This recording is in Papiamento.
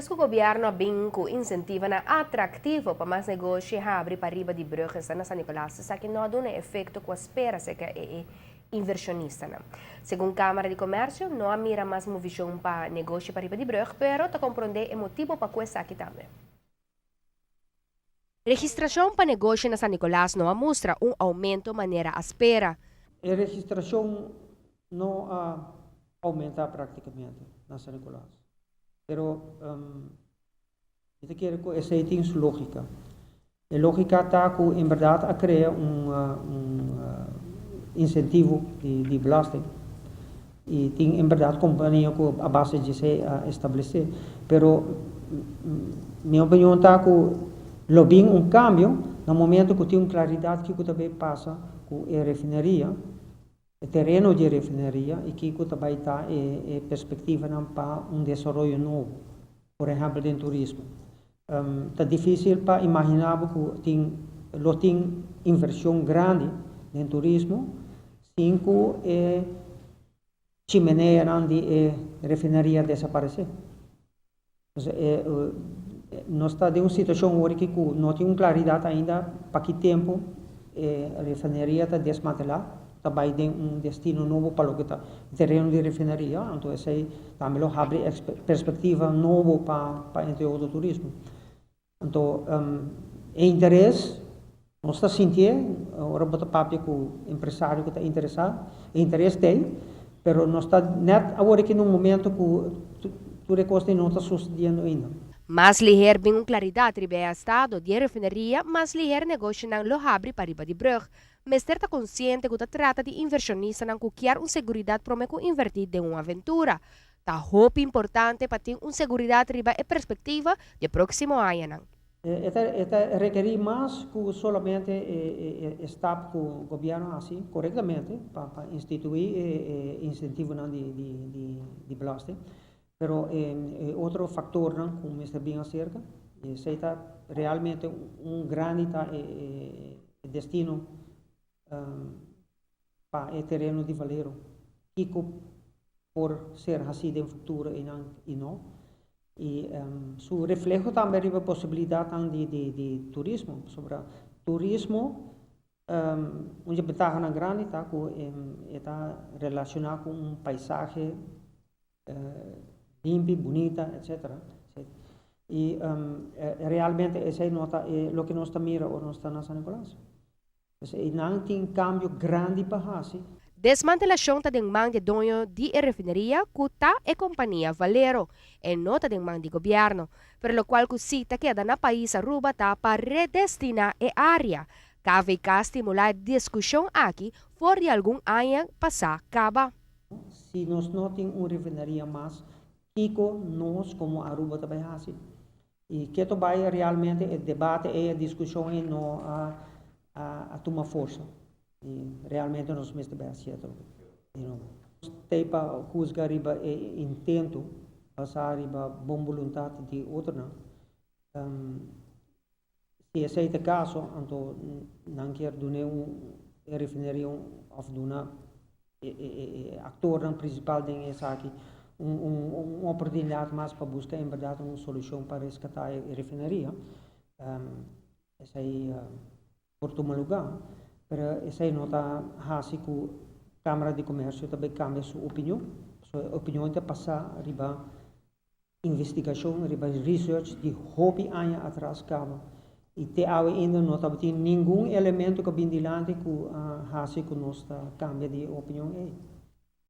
Mientras cu gobierno a bin cu incentivonan atractivo pa mas negoshi habri pariba di brug na San Nicolas, esaki no a duna efecto cu a spera cerca e inversionistanan. Segun Camara di Comercio, no a mira mas movecion pa negoshi pariba di brug, pero ta compronde e motibo pa esaki tambe. Registracion pa negoshi na San Nicolas no a mustra un aumento manera a spera. E registracion no a aumenta practicamente na San Nicolas. Pero mi ta kere cu esey tin su logica. E logica ta cu en berdad a crea un incentivo di belasting. Y tin en berdad compania cu a base di esey a establece. Pero mi opinion ta cu lo bin un cambio na momento cu tin un claridad kico tambe pasa cu e refineria, e tereno di refineria y kico tambe ta e perspectiva pa un desaroyo nobo, por ehempel den turismo. Ta dificil pa imagina cu lo tin inversion grandi den turismo sin cu e chimenea di e refineria desaparece. Entonces, nos ta den un situacion awor cu no tin un claridad ainda pa ki tempo e refineria ta desmantela, ta bay den un destino nobo pa loke ta tereno di refineria, anto esey tambe lo habri perspectiva nobo pa, entre otro, turismo. Anto, e interes, nos ta sintiendo, ora bo ta papia cu empresario cu ta interesa, e interes tin, pero nos ta net awor aki na un momento cu tur cos no ta sucediendo ainda. Mas liher bin un claridad riba e estado di refineria, mas liher negoshinan lo habri pariba di brug. Mester ta consciente cu ta trata di inversionistanan cu kier un seguridad prome cu inverti den un aventura. Ta hopi importante pa tin un seguridad riba e perspectiva di proximo aña. E ta rekeri mas cu solamente stap cu gobierno asina, corectamente, pa institui incentivo di belasting. Pero otro factornan, cu mester bin acerca, esey ta realmente un grandi ta destino pa e tereno di Valero. Kico por ser asina den futuro y no. Y, no. Y su refleho tambe riba posibilidad di turismo. Sobre turismo, un bentaha grandi ta cu ta relaciona cu un paisahe limpi, bunita, etc. Y realmente esey no ta loke nos ta mira of nos ta na San Nicolas. Y no tin cambio grandi pa haci. Desmantelacion ta den man di doño di refineria, cu ta e compania Valero, y no ta den man di gobierno, pero locual cu si ta keda na pais Aruba ta pa redestina e area. KVK a stimula e discusion aki for di algun aña pasa caba. Si nos no tin un refineria mas, kico nos como Aruba tambe haci? Y cu bay realmente e debate y e discusion no a tuma forsa. Y realmente nos mester bay haci di nobo. Tin pa husga riba e intento, basa riba bon boluntad di otronan. Si esey ta e caso, anto nan kier duna un refineria of duna e actor principal den esaki un oportunidad mas pa busca en berdad un solucion pa rescata e refineria. Esey por tuma luga, pero esey no ta haci cu Camara di Comercio tambe cambia su opinion. Su opinion ta basa riba investigacion, riba research di hopi aña atras caba. Y te awe ainda no tabatin ningun elemento cu bin dilanti cu haci cu nos ta cambia di opinion ey.